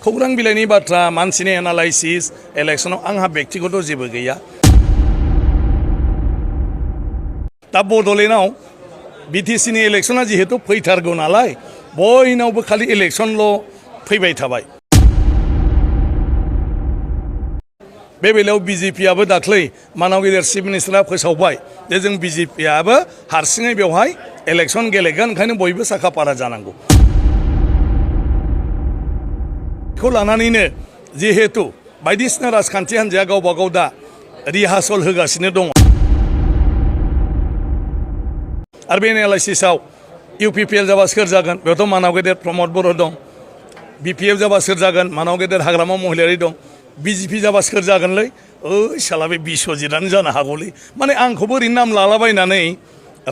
खौरां बिलाइनि बाथ्रा मानसिनि एनालाइसिस इलेक्शनाव आंहा व्यक्तिगत जेबो गैया दा बड'लेण्डआव बिटिसिनि इलेक्शना जिहेतु फैथारगौ नालाय बयनावबो खालि इलेक्शनल' फैबाय थाबाय बे बेलायाव बिजेपिआबो दाख्लै मानाव गेदेर चिफ मिनिस्टारा फोसावबाय जे जों बिजेपिआबो हारसिङै बेवहाय इलेक्शन गेलेगोन ओंखायनो बयबो साखाफारा जानांगौ बेखौ लानानैनो जिहेतु बायदिसिना राजखान्थि हान्जाया गावबा गाव दा रिहार्सल होगासिनो दङ आरो बे एनालाइसिसआव इउपिपिएल जाबा सोर जागोन बेयावथ' मानाव गेदेर प्रमद बर' दं बिपिएफ जाबा सोर जागोन मानाव गेदेर हाग्रामा महिलारि दं बिजेपि जाबा सोर जागोनलै ओइ साला बे बिस्वजितआनो जानो हागौलै माने आंखौबो ओरैनो नाम लालाबायनानै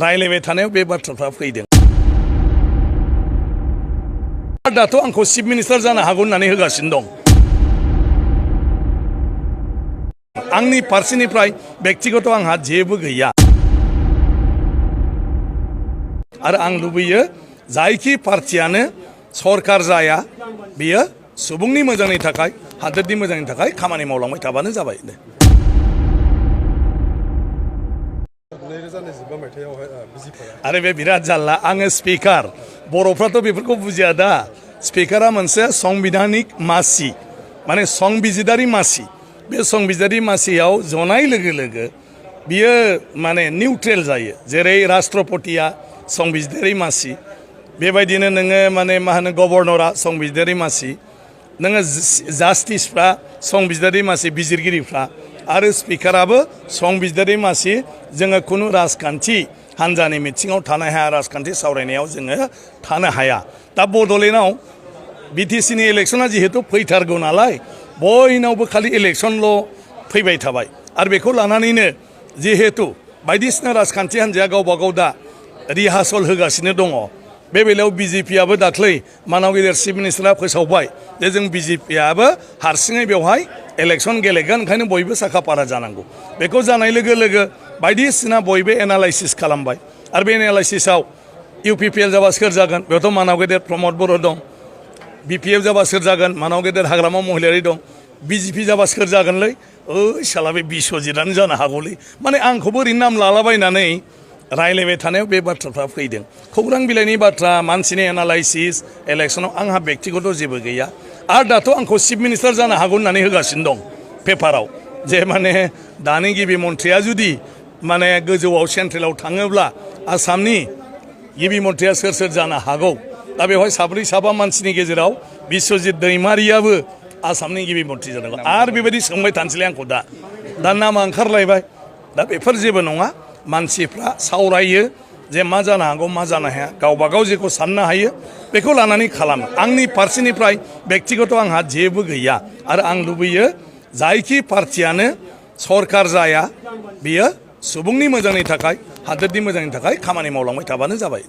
रायलायबाय थानायाव बे बाथ्राफ्रा फैदों दाथ' आंखौ चिफ मिनिस्टार जानो हागौ होननानै होगासिनो दं आंनि फारसेनिफ्राय व्यक्तिगत आंहा जेबो गैया आरो आं लुबैयो जायखि पार्टियानो सरकार जाया बियो सुबुंनि मोजांनि थाखाय हादोरनि मोजांनि थाखाय खामानि मावलांबाय थाबानो जाबाय आरो बे बिराद जाल्ला आङो स्पिकार बर'फ्राथ' बेफोरखौ बुजिया दा स्पिकारा मोनसे संबिधानिक मासि माने संबिजिदारि मासि बे संबिजिदारि मासियाव जनाय लोगो लोगो बियो माने निउट्रेल जायो जेरै राष्ट्रपतिया संबिजिदारि मासि बेबायदिनो नोङो माने मा होनो गभर्नरा संबिजिदारि मासि नोङो जास्टिसफ्रा संबिजिदारि मासि बिजिरगिरिफ्रा आरो स्पिकाराबो संबिजिदारि मासि जोङो खुनु राजखान्थि हान्जानि मिथिङाव थानो हाया राजखान्थि सावरायनायाव जोङो थानो हाया दा बड'लेण्डआव बिटिसिनि इलेक्शना जिहेतु फैथारगौ नालाय बयनावबो खालि इलेक्शनल' फैबाय थाबाय आरो बेखौ लानानैनो जिहेतु बायदिसिना राजखान्थि हान्जाया गावबा गाव दा रिहार्सल होगासिनो दङ बे बेलायाव बिजेपिआबो दाख्लै मानाव गेदेर चिफ मिनिस्टारा फोसावबाय जे जों बिजेपिआबो हारसिङै बेवहाय इलेक्शन गेलेगोन ओंखायनो बयबो साखाफारा जानांगौ बेखौ जानाय लोगो लोगो बायदिसिना बयबो एनालाइसिस खालामबाय आरो बे एनालाइसिसआव इउपिपिएल जाबा सोर जागोन बेयावथ' मानाव गेदेर प्रमद बर' दं बिपिएफ जाबा सोर जागोन मानाव गेदेर हाग्रामा महिलारि दं बिजेपि जाबा सोर जागोनलै ओइ साला बे बिस्वजितआनो जानो हागौलै माने आंखौबो ओरैनो नाम लालाबायनानै रायलायबाय थानायाव बे बाथ्राफ्रा फैदों खौरां बिलाइनि बाथ्रा मानसिनि एनालाइसिस इलेक्शनाव आंहा व्यक्तिगत जेबो गैया आरो दाथ' आंखौ चिफ मिनिस्टार जानो हागौ होननानै होगासिनो दं पेपाराव जे माने दानि गिबि मन्थ्रिया जुदि माने गोजौआव सेन्ट्रेलाव थाङोब्ला आसामनि गिबि मन्थ्रिया सोर सोर जानो हागौ दा बेवहाय साब्रै साबा मानसिनि गेजेराव बिस्वजित दैमारियाबो आसामनि गिबि मन्थ्रि जानांगौ आरो बेबायदि सोंबाय थानोसैलाय आंखौ दा नामा ओंखारलायबाय दा बेफोर जेबो नङा मानसिफ्रा सावरायो जे मा जानो हागौ मा जानो हाया गावबा गाव जेखौ साननो हायो बेखौ लानानै खालामो आंनि फारसेनिफ्राय व्यक्तिगत आंहा जेबो गैया आरो आं लुबैयो जायखि पार्टियानो सरकार जाया बियो सुबुंनि मोजांनि थाखाय हादोरनि मोजांनि थाखाय खामानि मावलांबाय थाबानो जाबाय